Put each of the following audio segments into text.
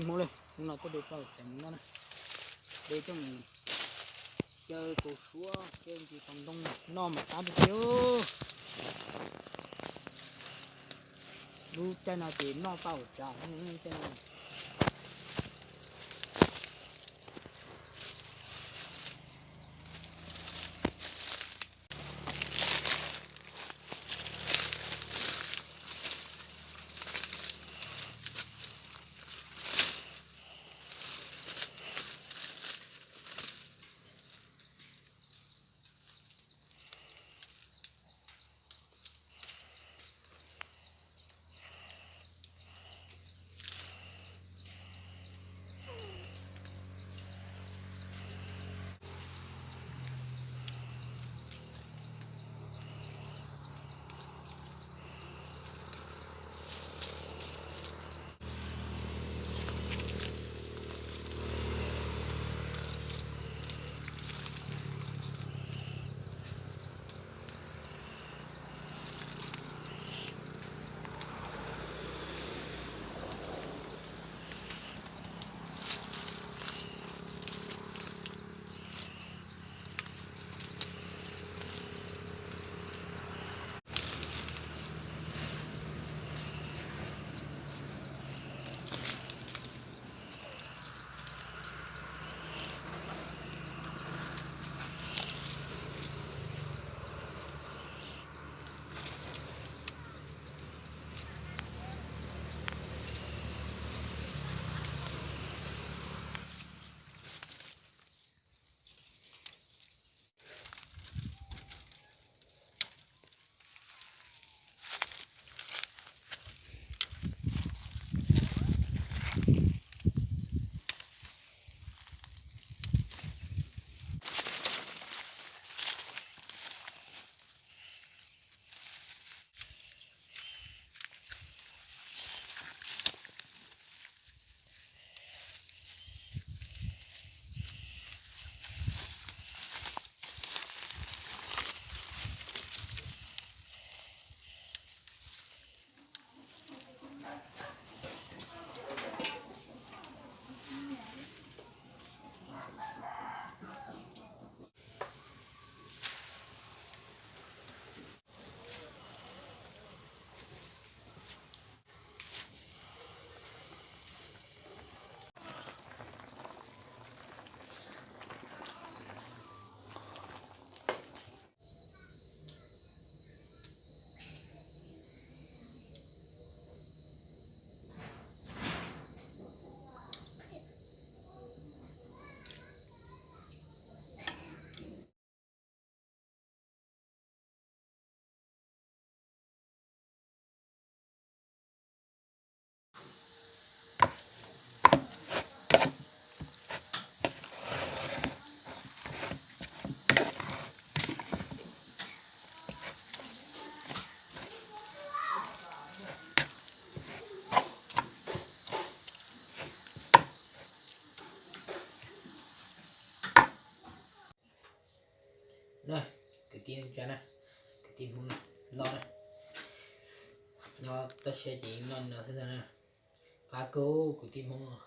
Hmoob li, hnub no tuaj de tau cov mus noj na. De coj mus xyaw kaus suab thiab ntsis tau ntoo noj mas qab tiag tiag. Lub caij no ces noj tau tsav lub caij no. Na, kwv tij neej tsa na, kwv tij Hmoob los na, nyob toj siab ces noj no xwb ntag na. Qab kawg kwv tij Hmoob.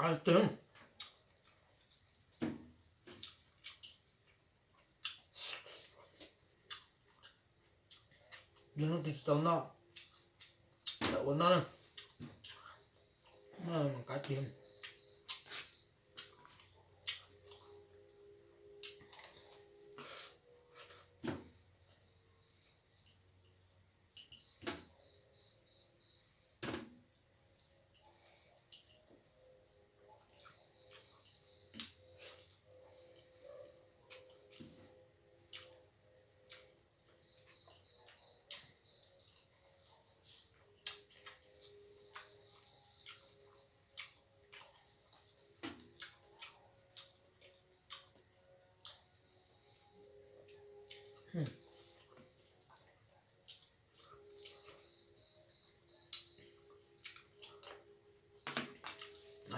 qab tiag. Yog leej twg tsis tau noj, ua noj na, noj mas qab tiag.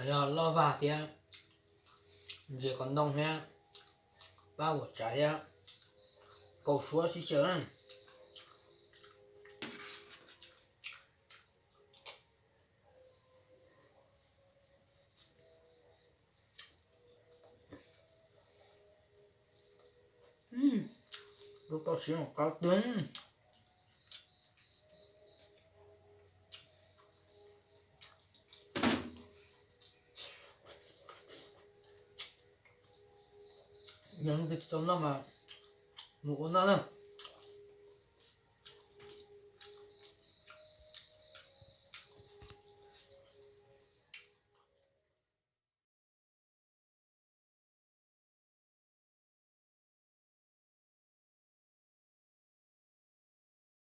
Yog loj vag thiab, ntses qos ntoo thiab, pab vuam tsav thiab, kaus suab sib xyaw na. Lub toj siab qab tiag. Yog leej twg tsis tau noj mas mus ua noj na.